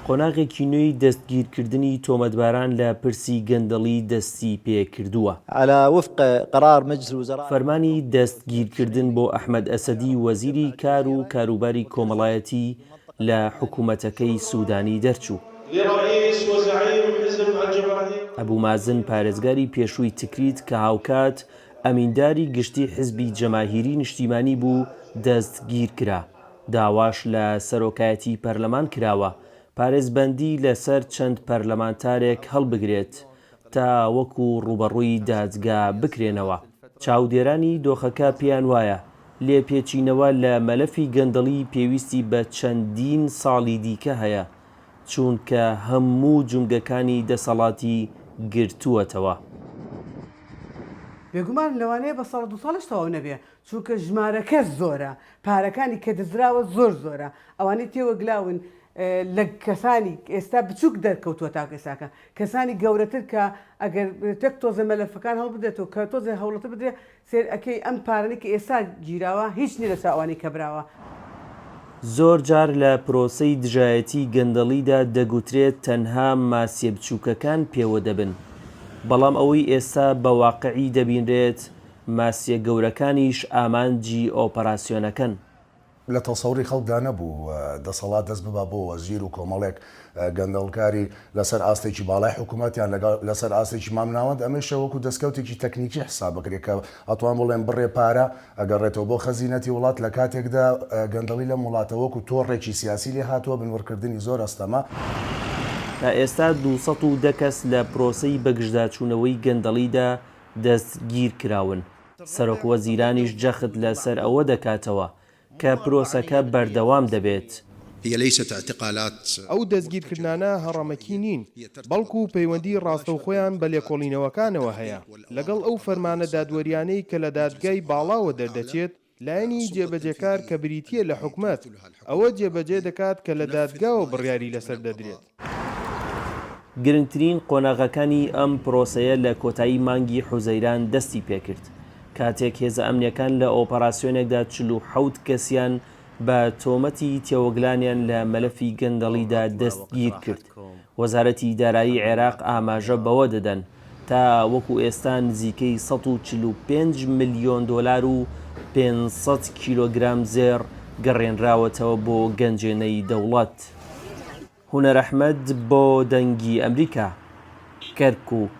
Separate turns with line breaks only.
قۆناغێکی نوێی دەستگیرکردنی تۆمەتباران لە پرسی گەندەڵی دەستیپێکردووە.
على وفق قرار مجلس الوزراء.
فەرمانی دەستگیرکردن بۆ ئەحمەد ئەسەدی وەزیری کار و کاروباری کۆمەڵایەتی لە حکومەتەکەی سودانی دەرچوو.
لرئیس وزعیم حزب الجماهیر.
ئەبو مازن پارێزگاری پێشووی تکریت کە هاوکات ئەمینداری گشتی حزبی جەماهیری نیشتیمانی بوو دەستگیرکرا. داواش لە سەرۆکایەتی پەرلەمان کراوە پارێزبەندی لەسەر چەند پەرلەمانتارێک هەڵبگرێت تا وەکو ڕووبەڕووی دادگا بکرێنەوە. چاودێرانی دۆخەکە پێیان وایە لێپێچینەوە لە مەلەفی گەندەڵی پێویستی بە چەندین ساڵی دیکە هەیە، چوونکە هەموو جومگەکانی دەسەڵاتی گرتووەتەوە.
بێگومان لەوانەیە بە ساڵ دوو ساڵیش تەواو نەبێ چونکە ژمارەکە زۆرە پارەکانی کە دزراوە زۆر زۆرە ئەوانەی تێوەگلاون لە کەسانی ئێستا بچوک دەرکەوتووە تاکو ئێستاکە کەسانی گەورەتر کە ئەگەر تەک تۆزێ مەلەفەکان هەڵبدرێتەوە کە تۆزێ هەوڵەتر بدرێ سەیر ئەکەی ئەم پارانەی کە ئێستا گیراوە هیچ نیە لەچاو ئەوانەی کە براوە.
زۆر جار لە پرۆسەی دژایەتی گەندەڵیدا دەگوترێت تەنها ماسیە بچوکەکان پێوە دەبن، بەڵام ئەوەی ئێستا بە واقعی دەبینرێت ماسیە گەورەکانیش ئامانجی ئۆپەراسیۆنەکەن.
لە تەسەوری خەڵکدا نەبوو دەسەڵات دەست ببا بۆ وەزیر و کۆمەڵێک گەندەڵکاری لەسەر ئاستێکی باڵای حکوومەت یان لەگەڵ لەسەر ئاستێکی مامناوەند ئەمەیشە وەکوو دەستکەوتێکی تەکنیکی حساب بکرێ کە ئەتوان بڵێم بڕێ پارە ئەگەڕێتەوە بۆ خەزینەتی وڵات لە کاتێکدا گەندەڵی لەم وڵاتە وەکوو تۆڕێکی سیاسی لێ هاتووە بنبڕکردنی زۆر ئەستەمە.
تا ئێستا 210 کەس لە پرۆسەی بەگژداچوونەوەی گەندەڵیدا دەستگیرکراون، سەرۆکوەزیرانیش جەخت لەسەر ئەوە دەکاتەوە کە پرۆسەکە بەردەوام دەبێت.
ئەو دەستگیرکردنانە هەڕەمەکی نین، بەڵکو پەیوەندی ڕاستەوخۆیان بە لێکۆڵینەوەکانەوە هەیە، لەگەڵ ئەو فەرمانە دادوەریانەی کە لە دادگای باڵاوە دەردەچێت، لایەنی جێبەجێکار کە بریتییە لە حکومەت، ئەوە جێبەجێ دەکات کە لە دادگاوە بڕیاری لەسەر دەدرێت.
گرنگترین قۆناغەکانی ئەم پرۆسەیە لە کۆتایی مانگی حوزەیران دەستی پێکرد، کاتێک هێزە ئەمنییەکان لە ئۆپەراسیۆنێکدا 47 کەسیان بە تۆمەتی تێوەگلانیان لە مەلەفی گەندەڵیدا دەستگیرکرد. وەزارەتی دارایی عێراق ئاماژە بەوە دەدەن، تا وەکو ئێستا نزیکەی 145 ملیۆن دۆلار و 500 کیلۆگرام زێڕ گەڕێنراوەتەوە بۆ گەنجێنەی دەوڵەت. هونەر ئەحمەد بۆ دەنگی ئەمریکا، کەرکوک.